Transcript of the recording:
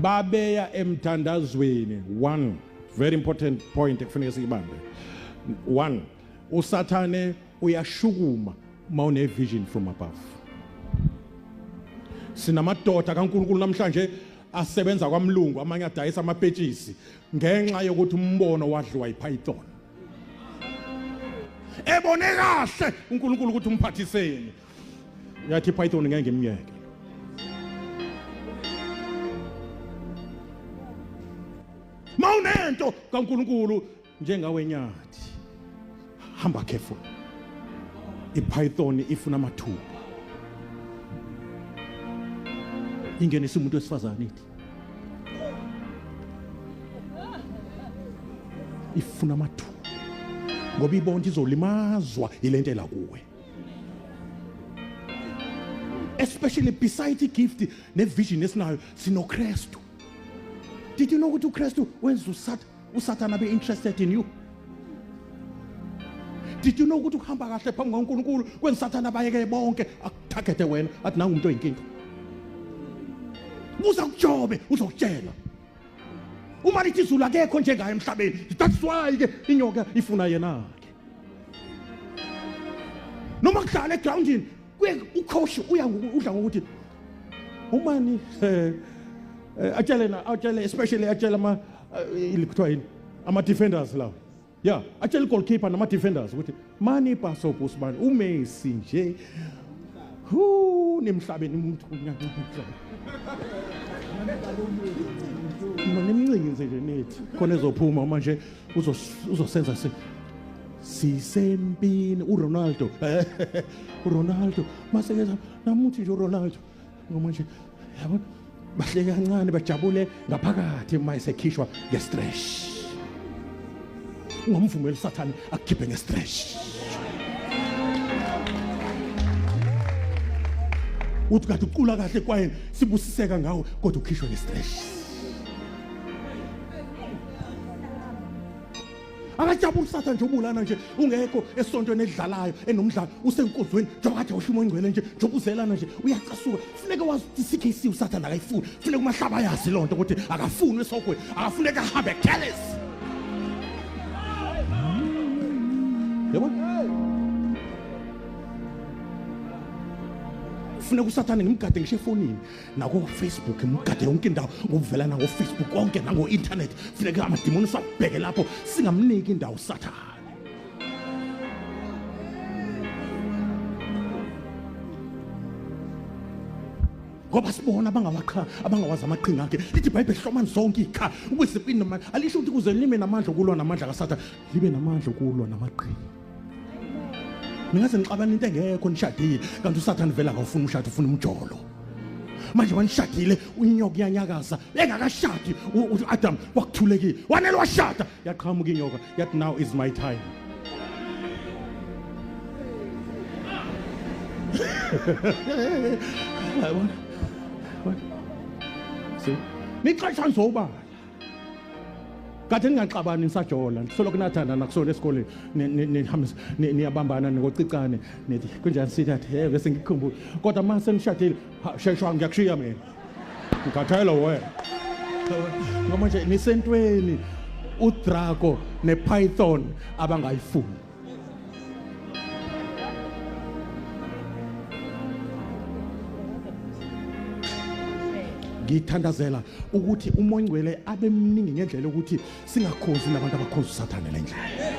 Babeya emthandazweni. One very important point ekufuneka siyibambe. One, uSathane uyashukuma uma une vision from above. Sinamadoda kaNkulunkulu namhlanje asebenza kwamlungu, amanye adayisa amapetshisi ngenxa yokuthi umbono wadliwa yiPython. Ebone kahle uNkulunkulu ukuthi umphathiseni. Yathi iPython ngeke ngimyeke. Mawunento kaNkulunkulu njengawe nyathi, hamba careful. IPython ifuna amathuba. Ingenisa umuntu wesifazane ithi ifuna amathuba ngoba ibona izolimazwa ilento ela kuwe, especially beside igift nevision esinayo sinoKristu. Did you know ukuthi uKristu wenza uSathana abe interested in you? Did you know ukuthi ukuhamba kahle phambi kukaNkulunkulu kwenza uSathana abayeke bonke akutargete wena, athi nangu umuntu oyinkinga. Buza kuJobe uzokutshela. Uma lithi izulu akekho njengaye emhlabeni. That's why ke inyoka ifuna yena ke. Noma kudlala egroundini kuye ucoach uya udla ngokuthi umani atshele na atshele especially atshele ama kuthiwa yini ama defenders lawo. Yeah, atshele goalkeeper nama defenders ukuthi mani ipaso kusibani uMessi nje. Hu nemhlabeni umuntu nimncinge nje nithi khona ezophuma manje uzosenza sisempini uRonaldo. uRonaldo masekeza namuthi nje uRonaldo noma nje yabona bahleke kancane bajabule ngaphakathi uma esekhishwa ngestretch. Ungamvumeli uSathane akukhiphe ngestretch. Uthi kade ucula kahle kwayena sibusiseka ngawe kodwa ukhishwe ngestretch. Akajabuli uSathane nje ubulana nje ungekho esontweni edlalayo enomdlalo usenkonzweni njengoba kade usho umoya ongcwele nje njengoba uzelana nje uyacasuka. Funeka wazi ukuthi CKC uSathane akayifuni. Funeka umahlaba ayazi lonto ukuthi akafuni esogweni, akafuneka ahambe careless. Yabo? Funeka uSathane ngimgade ngisho efonini nako Facebook, ngimgade yonke indawo ngokuvela nango Facebook konke nango internet. Funeka amadimoni siwabheke lapho, singamniki indawo uSathane. Ngoba sibona abangawaqa abangawazi amaqhinga akhe. Lithi iBhayibheli hlomani zonke izikha ukuze impini noma alisho ukuthi kuze libe namandla okulwa namandla kaSathane, libe namandla okulwa namaqhinga. Ningaze nixabane into engekho nishadile, kanti uSathane vele akawufuni umshado, ufuna umjolo. Manje wanishadile unyoka uyanyakaza, engakashadi uAdam wakuthulekile, wanele washada, yaqhamuka inyoka yathi now is my time. Yabona? See? Nixesha nizobala. Kade ningaxabani nisajola, soloko nathandana kusona esikoleni, nihambisa niyabambana nikocicane, nithi kunjani sithi athi hey bese ngikukhumbula. Kodwa uma senishadile, sheshwa ngiyakushiya mina. Ngikhathele wena. Ngoba nje nisentweni uDraco nePython abangayifuni. Ngithandazela ukuthi uMoya oNgcwele abe mningi ngendlela yokuthi singakhonzi nabantu abakhonza uSathane le ndlela.